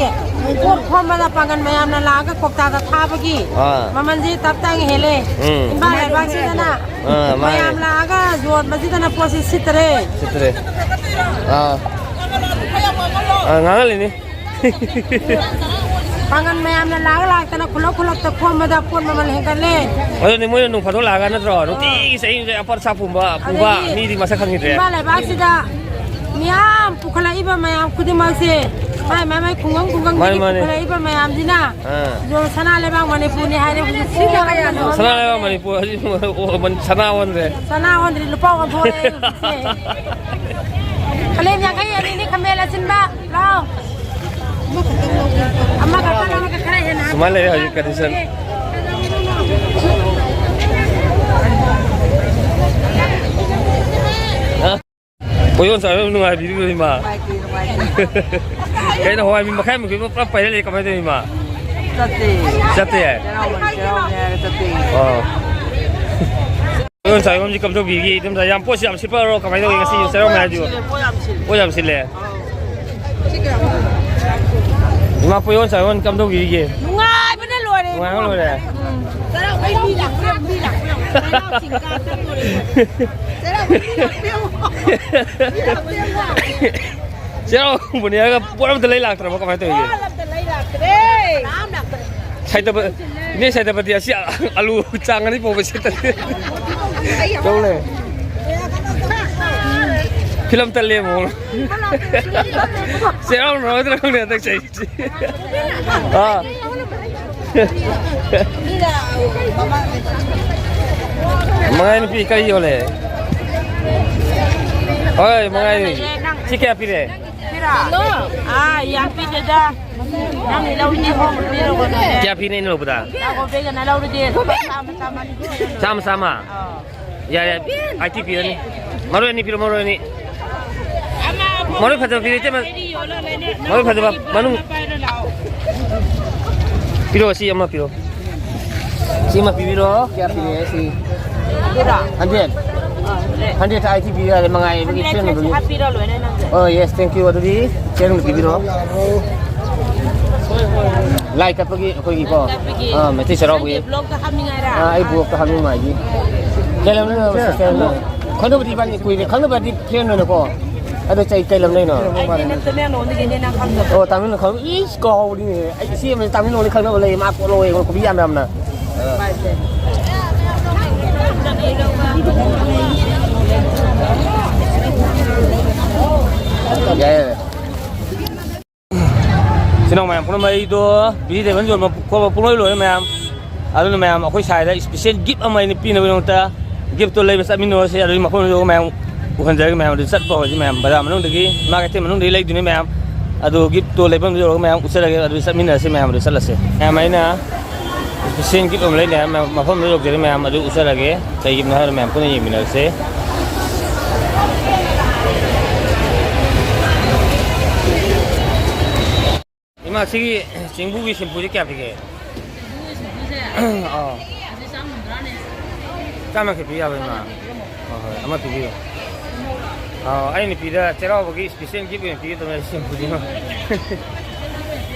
ꯄꯣꯠ ꯈꯣꯝꯕꯗ ꯄꯥꯡꯒꯜ ꯃꯌꯥꯝꯅ ꯂꯥꯛꯑꯒ ꯀꯧꯇꯥꯗ ꯊꯥꯕꯒꯤ ꯑꯥ꯫ ꯃꯃꯜꯁꯤ ꯇꯞ ꯇꯥꯏꯅ ꯍꯦꯜꯂꯦ꯫ ꯎꯝ꯫ ꯏꯝꯐꯥꯜ ꯂꯩꯕꯥꯛꯁꯤꯗꯅ ꯑꯥ, ꯃꯥꯅꯦ꯫ ꯃꯌꯥꯝ ꯂꯥꯛꯑꯒ ꯌꯣꯟꯕꯁꯤꯗꯅ ꯄꯣꯠꯁꯤ ꯁꯤꯠꯇ꯭ꯔꯦ꯫ ꯁꯤꯠꯇ꯭ꯔꯦ꯫ ꯑꯥ꯫ ꯑꯥ, ꯉꯥꯡꯍꯜꯂꯤꯅꯤ꯫ ꯄꯥꯡꯒꯜ ꯃꯌꯥꯝꯅ ꯂꯥꯛ ꯂꯥꯛꯇꯅ ꯈꯨꯜꯂꯛ ꯈꯨꯜꯂꯛꯇ ꯈꯣꯝꯕꯗ ꯄꯣꯠ ꯃꯃꯜ ꯍꯦꯟꯒꯠꯂꯦ꯫ ꯑꯗꯨꯅꯤ ꯃꯣꯏꯅ ꯅꯣꯡ ꯐꯥꯗꯣꯛ ꯂꯥꯛꯑꯒ ꯅꯠꯇ꯭ꯔꯣ? ꯅꯨꯡꯇꯤꯒꯤ ꯆꯍꯤ ꯑꯃꯗ ꯑꯄꯠ ꯑꯁꯥ ꯄꯨꯝꯕ, ꯄꯨꯕ ꯑꯗꯒꯤ ꯃꯤꯗꯤ ꯃꯁꯛ ꯈꯪꯈꯤꯗ꯭ꯔꯦ꯫ ꯏꯝꯐꯥꯜ ꯂꯩꯕꯥꯛꯁꯤꯗ ꯃꯤꯌꯥꯝ ꯄꯨꯈꯠꯂꯛꯏꯕ ꯃꯌꯥꯝ ꯈꯨꯗꯤꯡꯃꯛꯁꯦ ꯃꯥꯏ ꯃꯥꯏ ꯃꯥꯏ ꯈꯨꯡꯒꯪ ꯈꯨꯡꯒꯪꯗꯒꯤ ꯃꯥꯅꯤ, ꯃꯥꯅꯤ꯫ ꯄꯨꯈꯠꯂꯛꯏꯕ ꯃꯌꯥꯝꯁꯤꯅ ꯑꯥ꯫ ꯑꯗꯣ ꯁꯅꯥ ꯂꯩꯕꯥꯛ ꯃꯅꯤꯄꯨꯔꯅꯤ ꯍꯥꯏꯔꯦ ꯍꯧꯖꯤꯛ ꯁꯤꯠꯇꯕ ꯌꯥꯗꯕ ꯁꯅꯥ ꯂꯩꯕꯥꯛ ꯃꯅꯤꯄꯨꯔ ꯍꯧꯖꯤꯛ ꯁꯅꯥ ꯑꯣꯟꯗ꯭ꯔꯦ꯫ ꯁꯅꯥ ꯑꯣꯟꯗ꯭ꯔꯦ, ꯂꯨꯄꯥ ꯑꯣꯟꯊꯣꯔꯛꯑꯦ ꯍꯧꯖꯤꯛꯁꯦ꯫ ꯈꯃꯦꯟ ꯌꯥꯡꯈꯩ ꯑꯅꯤꯅꯤ, ꯈꯃꯦꯟ ꯑꯁꯤꯟꯕ꯫ ꯂꯥꯎ꯫ ꯑꯃꯈꯛꯇ ꯂꯧꯔꯒ ꯈꯔ ꯍꯦꯟꯅ ꯍꯥꯞꯄꯣ꯫ ꯁꯨꯃꯥꯏꯅ ꯂꯩꯔꯦ ꯍꯧꯖꯤꯛ condition꯫ ꯑ? ꯄꯣꯌꯣꯟ ꯆꯥꯕ ꯌꯥꯝ ꯅꯨꯡꯉꯥꯏꯕꯤꯔꯤꯕ ꯏꯃꯥ꯫ ꯅꯨꯡꯉꯥꯏꯇꯦ, ꯅꯨꯡꯉꯥꯏꯇꯦ꯫ ꯀꯩꯅꯣ ꯍꯋꯥꯏ ꯃꯤ ꯃꯈꯥꯏ ꯃꯨꯛꯀꯤ ꯄꯨꯂꯞ ꯄꯥꯏꯔ ꯂꯩ ꯀꯃꯥꯏꯅ ꯇꯧꯔꯤꯅꯣ ꯏꯃꯥ? ꯆꯠꯇꯦ꯫ ꯆꯠꯇꯦ? ꯆꯩꯔꯥꯎꯕꯅꯤ, ꯆꯩꯔꯥꯎꯕꯅꯤ ꯍꯥꯏꯔꯒ ꯆꯠꯇꯦ꯫ ꯑꯣ꯫ ꯄꯣꯌꯣꯟ ꯆꯥꯕ ꯌꯥꯝ ꯀꯝꯗꯧꯕꯤꯒꯦ? ꯏꯗꯣꯝꯆꯥ, ꯌꯥꯝ ꯄꯣꯠꯁꯤ ꯌꯥꯝ ꯁꯤꯠꯄꯔꯣ? ꯀꯃꯥꯏꯅ ꯇꯧꯋꯤ ꯉꯁꯤ ꯆꯩꯔꯥꯎꯕ ꯃꯌꯥꯁꯤꯕꯨ? ꯄꯣꯠ ꯌꯥꯝ ꯁꯤꯠꯂꯦ, ꯄꯣꯠ ꯌꯥꯝ ꯁꯤꯠꯂꯦ꯫ ꯄꯣꯠ ꯌꯥꯝ ꯁꯤꯠꯂꯦ꯫ ꯏꯃꯥ ꯄꯣꯌꯣꯟ ꯆꯥꯌꯣꯟ ꯀꯝꯗꯧꯕꯤꯔꯤꯒꯦ? ꯅꯨꯡꯉꯥꯏꯕꯅ ꯂꯣꯏꯔꯦ꯫ ꯅꯨꯡꯉꯥꯏꯕꯅ ꯂꯣꯏꯔꯦ꯫ ꯎꯝ꯫ ꯆꯩꯔꯥꯎꯕꯩ ꯃꯤ ꯂꯥꯛꯄ ꯌꯥꯝ, ꯃꯤ ꯂꯥꯛꯄ ꯌꯥꯝ꯫ ꯆꯩꯔꯥꯎ ꯆꯤꯡ ꯀꯥ ꯆꯠꯇꯣꯔꯦ꯫ ꯆꯩꯔꯥꯎꯕꯩ ꯃꯤ ꯂꯥꯛꯄ ꯌꯥꯝ꯫ ꯃꯤ ꯂꯥꯛꯄ ꯌꯥꯝ꯫ ꯆꯩꯔꯥꯎꯕꯅꯦ ꯍꯥꯏꯔꯒ ꯄꯣꯠ ꯑꯝꯇ ꯂꯩ ꯂꯥꯛꯇ꯭ꯔꯕꯣ? ꯀꯃꯥꯏꯅ ꯇꯧꯔꯤꯒꯦ? ꯄꯣꯠ ꯑꯝꯇ ꯂꯩ ꯂꯥꯛꯇ꯭ꯔꯦ꯫ ꯀꯅꯥꯝ ꯂꯥꯛꯇ꯭ꯔꯦ꯫ ꯁꯥꯏꯗꯕ-, ꯏꯅꯦ ꯁꯥꯏꯗꯕꯗꯤ ꯑꯁꯤ ꯑꯂꯨ ꯆꯥꯡ ꯑꯅꯤ ꯐꯥꯎꯕ ꯁꯤꯠꯇ꯭ꯔꯦ꯫ ꯇꯧ ꯂꯩ꯫ ꯐꯤꯂꯝ ꯇꯠꯂꯦ ꯑꯃꯨꯛ꯫ ꯆꯩꯔꯥꯎ ꯅꯨꯃꯤꯠ ꯅꯠꯇ꯭ꯔꯥ ꯈꯪꯗꯦ ꯍꯟꯗꯛ ꯆꯍꯤꯁꯦ꯫ ꯑꯥ꯫ ꯃꯉꯥꯏ ꯅꯨꯄꯤ ꯀꯔꯤ ꯌꯣꯜꯂꯦ? ꯍꯣꯏ, ꯃꯉꯥꯏ ꯅꯨꯄꯤ꯫ ꯁꯤ ꯀꯌꯥ ꯄꯤꯔꯦ? ꯑꯥ, ꯌꯥꯝ ꯄꯤꯗꯦꯗ꯫ ꯅꯪ ꯂꯧꯔꯗꯤ ꯍꯣꯡꯅ ꯄꯤꯔꯒꯅꯦ꯫ ꯀꯌꯥ ꯄꯤꯅꯦ ꯑꯩꯅ ꯂꯧꯕꯗ? ꯌꯥꯒꯣꯕꯦꯒꯅ ꯂꯧꯔꯗꯤ ꯂꯨꯄꯥ ꯆꯥꯝꯃ, ꯆꯥꯝꯃ꯫ ꯆꯥꯝꯃ, ꯆꯥꯝꯃ? ꯑꯥ꯫ ꯌꯥꯔꯦ, ꯑꯥꯏꯇꯤ ꯄꯤꯔꯅꯤ꯫ ꯃꯔꯣꯏ ꯑꯅꯤ ꯄꯤꯔꯣ, ꯃꯔꯣꯏ ꯑꯅꯤ꯫ ꯃꯔꯣꯏ ꯐꯖꯕ ꯄꯤꯔꯣ, ꯏꯇꯩꯃ꯫ ꯃꯔꯣꯏ ꯐꯖꯕ, ꯃꯅꯨꯡ꯫ ꯄꯤꯔꯣ, ꯁꯤ ꯑꯃ ꯄꯤꯔꯣ꯫ ꯁꯤ ꯑꯃ ꯄꯤꯕꯤꯔꯣ꯫ ꯀꯌꯥ ꯄꯤꯔꯦ ꯁꯤ? ꯍꯟꯗ꯭ꯔꯦꯠ꯫ ꯍꯟꯗ꯭ꯔꯦꯠꯇ ꯑꯥꯏꯇꯤ ꯄꯤꯕ ꯌꯥꯔꯦ, ꯃꯉꯥꯏꯕꯒꯤ ꯐ꯭ꯔꯦꯟ ꯑꯣꯏꯕꯒꯤ꯫ ꯍꯥꯞꯄꯤꯔꯣ ꯂꯣꯏꯅ ꯅꯪꯁꯦ꯫ ꯑꯣ, ꯌꯦꯁ, ꯊꯦꯡ ꯌꯨ꯫ ꯑꯗꯨꯗꯤ ꯆꯦꯡ ꯄꯤꯕꯤꯔꯣ꯫ ꯂꯥꯏ ꯀꯠꯄꯒꯤ ꯑꯩꯈꯣꯏꯒꯤꯀꯣ꯫ ꯂꯥꯏ ꯀꯠꯄꯒꯤ꯫ ꯑꯥ, ꯃꯩꯇꯩ ꯆꯩꯔꯥꯎꯕꯒꯤ꯫ ꯅꯪꯒꯤ ꯕ꯭ꯂꯣꯛꯇ ꯍꯥꯞꯅꯤꯡꯉꯥꯏꯔ? ꯑꯥ, ꯑꯩ ꯕ꯭ꯂꯣꯛꯇ ꯍꯥꯞꯅꯤꯡꯕ ꯍꯥꯏꯗꯤ꯫ ꯀꯩ ꯂꯝꯗꯅꯣ ꯁꯤꯁꯇꯔꯅ? ꯈꯪꯅꯕꯗꯤ ꯏꯕꯥꯅꯤ ꯀꯨꯏꯔꯦ꯫ ꯈꯪꯅꯕꯗꯤ ꯐ꯭ꯔꯦꯟ ꯑꯣꯏꯅꯀꯣ꯫ ꯑꯗꯣ ꯆꯩ ꯀꯩ ꯂꯝꯗꯩꯅꯣ? ꯑꯩꯗꯤ ꯅꯪ ꯇꯃꯦꯡꯂꯣꯡꯗꯒꯤꯅꯦ, ꯅꯪ ꯈꯪꯗꯕ꯭ꯔꯣ? ꯑꯣ, ꯇꯥꯃꯤꯜ ꯈꯪ-, ꯏꯁ, ꯀꯥꯎꯔꯤꯅꯦ꯫ ꯑꯩ ꯏꯆꯦ ꯑꯃ ꯇꯥꯃꯤꯜꯂꯣꯡꯗ ꯈꯪꯅꯕ ꯂꯩ, ꯃꯥ ꯄꯣꯠ ꯂꯧꯋꯦ, ꯑꯩꯉꯣꯟꯗ ꯈꯨꯕꯤ ꯌꯥꯝ ꯌꯥꯝꯅ꯫ ꯌꯥꯏ, ꯌꯥꯏ꯫ ꯏꯆꯤꯟ ꯏꯅꯥꯎ ꯃꯌꯥꯝ ꯄꯨꯝꯅꯃꯛ, ꯑꯩꯗꯣ ꯚꯦꯖꯤꯇꯦꯕꯜ ꯌꯣꯟꯕ ꯈꯣꯠꯄ ꯄꯨꯡꯂꯣꯏ ꯂꯣꯏꯔꯦ ꯃꯌꯥꯝ꯫ ꯑꯗꯨꯅ ꯃꯌꯥꯝ ꯑꯩꯈꯣꯏ ꯁ꯭ꯋꯥꯏꯗ ꯏꯁꯄꯤꯁꯦꯜ ꯒꯤꯐ ꯑꯃ ꯑꯩꯅ ꯄꯤꯅꯕꯒꯤꯗꯃꯛꯇ ꯒꯤꯐꯇꯣ ꯂꯩꯕ ꯆꯠꯃꯤꯟꯅꯔꯁꯦ꯫ ꯑꯗꯨꯒꯤ ꯃꯐꯝꯗꯨꯗ ꯃꯌꯥꯝ ꯎꯍꯟꯖꯔꯒꯦ ꯃꯌꯥꯝ꯫ ꯑꯗꯨ ꯆꯠꯄ ꯍꯧꯔꯁꯤ ꯃꯌꯥꯝ꯫ ꯕꯖꯥꯔ ꯃꯅꯨꯡꯗꯒꯤ, ꯃꯥꯔꯀꯦꯠ ꯃꯅꯨꯡꯗꯒꯤ ꯂꯩꯗꯣꯏꯅꯤ ꯃꯌꯥꯝ꯫ ꯑꯗꯨ ꯒꯤꯐꯇꯣ ꯂꯩꯐꯝꯗꯨ ꯌꯧꯔꯒ ꯃꯌꯥꯝ ꯎꯠꯆꯔꯒꯦ꯫ ꯑꯗꯨ ꯆꯠꯃꯤꯟꯅꯔꯁꯤ ꯃꯌꯥꯝ꯫ ꯑꯗꯨ ꯆꯠꯂꯁꯦ ꯃꯌꯥꯝ꯫ ꯑꯩꯅ ꯏꯁꯄꯤꯁꯦꯜ ꯒꯤꯐ ꯑꯃ ꯂꯩꯅꯦ ꯍꯥꯏꯕ ꯃꯐꯝꯗꯨ ꯌꯧꯖꯔꯦ ꯃꯌꯥꯝ꯫ ꯑꯗꯨ ꯎꯠꯆꯔꯒꯦ꯫ ꯀꯩ ꯒꯤꯐꯅꯣ ꯍꯥꯏꯕꯗꯣ ꯃꯌꯥꯝ ꯄꯨꯟꯅ ꯌꯦꯡꯃꯤꯟꯅꯔꯁꯦ꯫ ꯏꯃꯥ, ꯁꯤꯒꯤ ꯆꯦꯡꯕꯨꯒꯤ ꯁꯦꯝꯄꯨꯁꯦ ꯀꯌꯥ ꯄꯤꯒꯦ? ꯑꯥ꯫ ꯆꯥꯝꯃ ꯈꯛ ꯄꯤ ꯌꯥꯕ꯭ꯔꯥ, ꯏꯃꯥ? ꯍꯣꯏ, ꯍꯣꯏ, ꯑꯃ ꯄꯤꯕꯤꯌꯨ꯫ ꯑꯥ, ꯑꯩ ꯅꯨꯄꯤꯗ ꯆꯩꯔꯥꯎꯕꯒꯤ ꯏꯁꯄꯤꯁꯦꯜ ꯒꯤꯐ ꯑꯣꯏꯅ ꯄꯤꯒꯦ ꯇꯧꯕꯅꯦ, ꯁꯦꯝꯄꯨꯁꯤꯃ꯫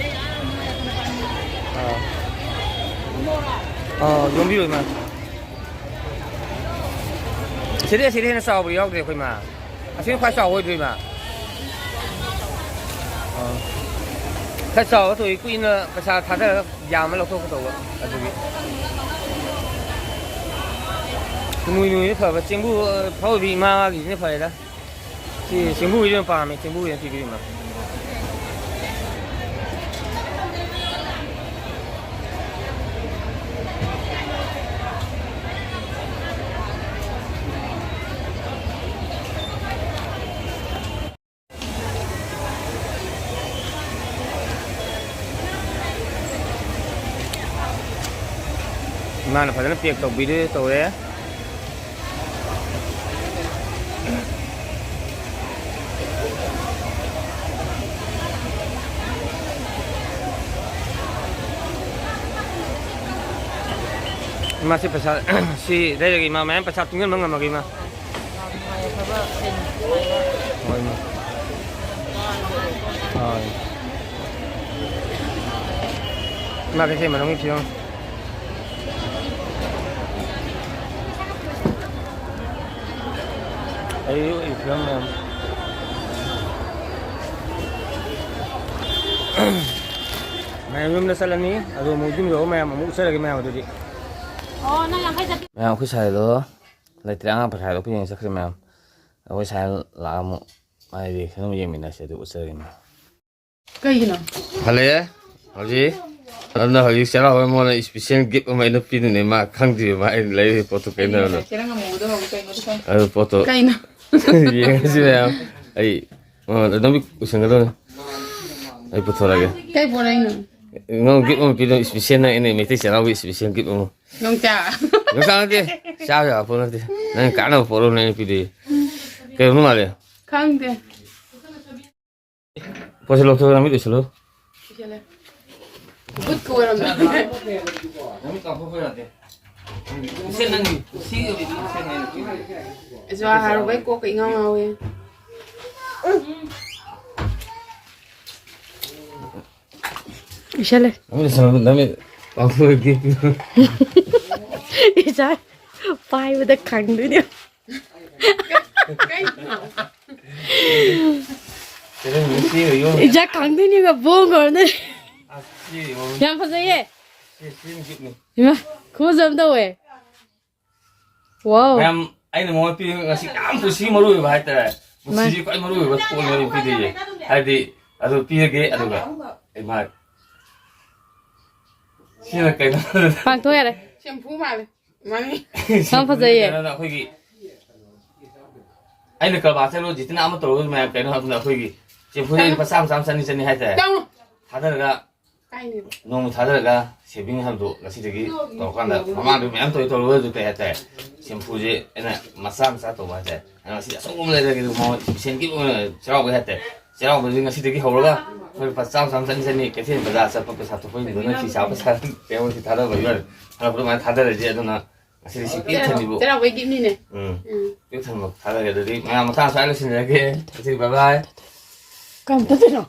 ꯑꯥ꯫ ꯑꯥ, ꯌꯣꯝꯕꯤꯌꯨ, ꯏꯃꯥ꯫ ꯁꯤꯗꯩ ꯑꯁꯤꯗꯩ ꯍꯦꯟꯅ ꯆꯥꯎꯕ ꯌꯥꯎꯗ꯭ꯔꯦ ꯑꯩꯈꯣꯏ ꯃꯥ꯫ ꯑꯁꯤꯅ ꯈ꯭ꯋꯥꯏ ꯆꯥꯎꯕ ꯑꯣꯏꯗꯣꯏ ꯃꯥ꯫ ꯑꯥ꯫ ꯈꯔ ꯆꯥꯎꯕ ꯊꯣꯛꯏ, ꯀꯨꯏꯅ ꯄꯩꯁꯥ ꯊꯥꯗꯔꯒ ꯌꯥꯝꯅ ꯂꯧꯊꯣꯛꯀꯗꯧꯕ ꯑꯗꯨꯒꯤ꯫ ꯅꯨꯃꯨꯏ ꯅꯨꯃꯨꯏꯅ ꯐꯕ ꯆꯦꯡꯕꯨ, ꯑ, ꯐꯧꯕꯤ ꯏꯃꯥꯒꯤꯁꯤꯅ ꯐꯔꯦꯗ꯫ ꯁꯤ ꯆꯦꯡꯕꯨꯁꯤ ꯌꯥꯝ ꯄꯥꯝꯃꯦ, ꯆꯦꯡꯕꯨꯁꯤ ꯌꯥꯝ ꯄꯤꯕꯤꯌꯨ ꯏꯃꯥ꯫ ꯏꯃꯥꯅ ꯐꯖꯅ ꯄꯦꯛ ꯇꯧꯕꯤꯔꯦ, ꯇꯧꯔꯦ꯫ ꯏꯃꯥꯁꯤ ꯄꯩꯁꯥ, ꯁꯤ ꯂꯩꯔꯒ ꯏꯃꯥ ꯃꯌꯥꯝ ꯄꯩꯁꯥ ꯇꯨꯡꯁꯤꯟꯕ ꯉꯝꯃꯒꯦ ꯏꯃꯥ꯫ ꯍꯣꯏ, ꯏꯃꯥ꯫ ꯍꯣꯏ꯫ ꯏꯃꯥ ꯀꯩꯊꯦꯜ ꯃꯅꯨꯡꯒꯤ ꯐꯤꯕꯝ꯫ ꯑꯩ, ꯑꯩ ꯐꯤꯕꯝ ꯃꯌꯥꯝ꯫ ꯃꯌꯥꯝ ꯌꯨꯝꯗ ꯆꯠꯂꯅꯤ, ꯑꯗꯨ ꯑꯃꯨꯛ ꯌꯨꯝ ꯌꯧꯔꯒ ꯃꯌꯥꯝ ꯑꯃꯨꯛ ꯎꯠꯆꯔꯒꯦ ꯃꯌꯥꯝ ꯑꯗꯨꯗꯤ꯫ ꯑꯣ, ꯅꯪ ꯌꯥꯡꯈꯩ ꯆꯠꯄꯤ- ꯃꯌꯥꯝ ꯑꯩꯈꯣꯏ ꯁꯥꯏꯗꯣ ꯂꯩꯇ꯭ꯔꯦ, ꯑꯉꯥꯡ ꯄꯩꯈꯥ ꯍꯥꯏꯗꯣꯛꯄ ꯌꯦꯡ ꯆꯠꯈ꯭ꯔꯦ ꯃꯌꯥꯝ꯫ ꯑꯩꯈꯣꯏ ꯁꯥꯏ ꯂꯥꯛꯑ ꯑꯃꯨꯛ ꯃꯥꯏꯗꯤ ꯑꯗꯨꯝ ꯌꯦꯡꯃꯤꯟꯅꯁꯦ ꯑꯗꯨ ꯎꯠꯆꯔꯒꯦ ꯃꯌꯥꯝ꯫ ꯀꯩꯒꯤꯅꯣ? ꯍꯜꯂꯛꯑꯦ ꯍꯧꯖꯤꯛ꯫ ꯑꯗꯨꯅ ꯍꯧꯖꯤꯛ ꯆꯩꯔꯥꯎꯕ ꯃꯉꯣꯟꯗ special gift ꯑꯃ ꯑꯩꯅ ꯄꯤꯗꯣꯏꯅꯦ, ꯃꯥ ꯈꯪꯗ꯭ꯔꯤꯕ ꯃꯥ ꯑꯩꯅ ꯂꯩꯔꯤꯕ ꯄꯣꯠꯇꯣ ꯀꯩꯅꯣ꯫ ꯆꯦꯔꯪ ꯑꯃꯨꯕꯗꯣ ꯍꯧꯖꯤꯛ ꯀꯩꯅꯣꯗꯣ ꯈꯪ- ꯑꯗꯨ ꯄꯣꯠꯇꯣ ꯀꯩꯅꯣ? ꯌꯦꯡꯉꯁꯤ ꯃꯌꯥꯝ꯫ ꯑꯩ ꯃꯉꯣꯟꯗ ꯑꯗꯨꯝ ꯎꯁꯟꯒꯗꯧꯅꯤ꯫ ꯑꯩ ꯄꯨꯊꯣꯔꯛꯑꯒꯦ꯫ ꯀꯩ ꯄꯣꯔꯛꯏꯅꯣ? ꯅꯪ gift ꯑꯃ ꯄꯤꯗꯣꯏꯅꯦ, special ꯅꯪ ꯑꯩꯅ ꯃꯩꯇꯩ ꯆꯩꯔꯥꯎꯕꯒꯤ special gift ꯑꯃ꯫ ꯌꯣꯡꯆꯥꯛ꯫ ꯌꯣꯡꯆꯥꯛ ꯅꯠꯇꯦ꯫ ꯆꯥꯕ ꯌꯥꯕ ꯄꯣꯠ ꯅꯠꯇꯦ꯫ ꯅꯪ ꯀꯥꯟꯅꯕ ꯄꯣꯠ ꯑꯃ ꯑꯩꯅ ꯄꯤꯗꯣꯏ꯫ ꯀꯩꯅꯣ ꯃꯥꯜꯂꯦ? ꯈꯪꯗꯦ꯫ ꯄꯣꯠꯁꯦ ꯂꯧꯊꯣꯛꯑꯣ, ꯅꯃꯤꯠ ꯎꯏꯁꯜꯂꯨ꯫ ꯎꯏꯁꯜꯂꯦ꯫ ꯕꯨꯠꯀ ꯑꯣꯏꯔꯝꯃꯦ꯫ ꯅꯃꯤꯠ ꯀꯥꯞꯊꯣꯛꯄ ꯌꯥꯗꯦ꯫ ꯏꯆꯦ, ꯅꯪꯒꯤ ꯁꯤ ꯏꯆꯦ ꯅꯪꯒꯤ꯫ ꯖ꯭ꯋꯥ ꯍꯥꯔꯨꯕꯩ ꯀꯣꯛꯀ ꯏꯉꯥꯎ ꯉꯥꯎꯋꯦ꯫ ꯎꯏꯁꯜꯂꯦ꯫ ꯅꯃꯤꯠ ꯎꯏꯁꯜꯂꯨ, ꯅꯃꯤꯠ ꯀꯥꯞꯊꯣꯛꯑꯒꯦ꯫ ꯏꯆꯥ ꯄꯥꯏꯕꯗ ꯈꯪꯗꯣꯏꯅꯦ꯫ ꯀꯩꯅꯣ? ꯏꯆꯥ ꯈꯪꯗꯣꯏꯅꯦꯕ, ꯕꯣꯡ ꯈꯣꯡꯗꯣꯏꯅꯦ꯫ ꯑꯁ, ꯁꯤ ꯌꯦꯡꯉꯣ꯫ ꯌꯥꯝ ꯐꯖꯩꯌꯦ꯫ ꯁꯤ, ꯁꯤ ꯌꯦꯡꯉꯣ꯫ ꯏꯃꯥ, ꯈꯨꯐꯖ ꯑꯃ ꯇꯧꯋꯦ꯫ ꯋꯥꯎ꯫ ꯃꯌꯥꯝ, ꯑꯩꯅ ꯃꯉꯣꯟꯗ ꯄꯤꯔꯤꯕ ꯉꯁꯤ ꯌꯥꯝ ꯄꯨꯟꯁꯤꯒꯤ ꯃꯔꯨ ꯑꯣꯏꯕ ꯍꯥꯏꯇꯥꯔꯦ꯫ ꯃꯁꯤꯗꯤ ꯈ꯭ꯋꯥꯏ ꯃꯔꯨ ꯑꯣꯏꯕ ꯄꯣꯠꯅꯦ ꯑꯩꯅ ꯄꯤꯗꯣꯏꯁꯦ꯫ ꯍꯥꯏꯗꯤ ꯑꯗꯨ ꯄꯤꯔꯒꯦ, ꯑꯗꯨꯒ ꯏꯃꯥ ꯁꯤꯅ ꯀꯩꯅꯣ? ꯄꯥꯡꯊꯣꯛ ꯌꯥꯔꯦ꯫ ꯁꯦꯝꯐꯨ ꯃꯥꯜꯂꯦ꯫ ꯃꯥꯅꯤ꯫ ꯌꯥꯝ ꯐꯖꯩꯌꯦ꯫ ꯀꯩꯅꯣꯅ ꯑꯩꯈꯣꯏꯒꯤ ꯑꯩꯅ ꯀꯔꯕꯥꯔ ꯆꯠꯂꯨ ꯖꯤꯇꯅ ꯑꯃ ꯇꯧꯔꯨ ꯃꯌꯥꯝ ꯀꯩꯅꯣ ꯍꯥꯏꯕꯗ ꯑꯩꯈꯣꯏꯒꯤ ꯁꯦꯝꯐꯨꯁꯦ ꯂꯨꯄꯥ ꯆꯥꯝꯃ ꯆꯥꯝꯃ ꯆꯅꯤ ꯆꯅꯤ ꯍꯥꯏꯇꯥꯔꯦ꯫ ꯇꯧ꯫ ꯊꯥꯗꯔꯒ ꯀꯥꯏꯅꯦꯕ꯫ ꯅꯣꯡꯃ ꯊꯥꯗꯔꯒ ꯁꯦꯚꯤꯡ ꯍꯥꯏꯕꯗꯣ ꯉꯁꯤꯗꯒꯤ ꯇꯧꯔꯀꯥꯟꯗ ꯃꯃꯥꯡꯗ ꯃꯌꯥꯝ ꯇꯧꯔꯤ ꯇꯧꯔꯒꯁꯨ ꯀꯩ ꯍꯥꯏꯇꯥꯔꯦ ꯁꯦꯝꯐꯨꯁꯦ ꯑꯩꯅ ꯃꯆꯥ ꯃꯆꯥ ꯇꯧꯕ ꯍꯥꯏꯇꯥꯔꯦ꯫ ꯑꯗꯣ ꯉꯁꯤꯗꯤ ꯑꯆꯧꯕ ꯑꯃ ꯂꯩꯔꯒꯦ ꯑꯗꯨ ꯃꯉꯣꯟ ꯁꯦꯟꯒꯤ ꯑꯣꯏꯅ ꯆꯩꯔꯥꯎꯕꯒꯤ ꯍꯥꯏꯇꯥꯔꯦ꯫ ꯆꯩꯔꯥꯎꯕꯁꯤ ꯉꯁꯤꯗꯒꯤ ꯍꯧꯔꯒ ꯑꯩꯈꯣꯏ ꯂꯨꯄꯥ ꯆꯥꯝꯃ ꯆꯥꯝꯃ ꯆꯅꯤ ꯆꯅꯤ ꯀꯩꯊꯦꯜ ꯕꯖꯥꯔ ꯆꯠꯄ ꯄꯩꯁꯥ ꯊꯣꯛꯄꯁꯤꯡꯗꯨꯅ ꯐꯤ ꯁꯥꯕ ꯄꯩꯁꯥ ꯀꯩꯅꯣꯁꯤ ꯊꯥꯗꯕ ꯌꯥꯔꯦ꯫ ꯍꯜꯂꯛꯄꯗ ꯑꯗꯨꯃꯥꯏꯅ ꯊꯥꯗꯔꯁꯦ꯫ ꯑꯗꯨꯅ ꯉꯁꯤꯗꯤ ꯁꯤ ꯄꯤꯛ ꯊꯟꯕꯤꯕꯨ ꯆꯩꯔꯥꯎꯕꯩ ꯒꯤꯐꯅꯤꯅꯦ꯫ ꯎꯝ ꯎꯝ꯫ ꯄꯤꯛ ꯊꯟꯕ ꯊꯥꯗꯔꯒꯦ꯫ ꯑꯗꯨꯗꯤ ꯃꯌꯥꯝ ꯃꯊꯪ ꯁ꯭ꯋꯥꯏ ꯂꯣꯏꯁꯤꯟꯖꯔꯒꯦ꯫ ꯉꯁꯤꯗꯤ bye bye꯫ ꯀꯝꯇ ꯇꯧꯔꯣ꯫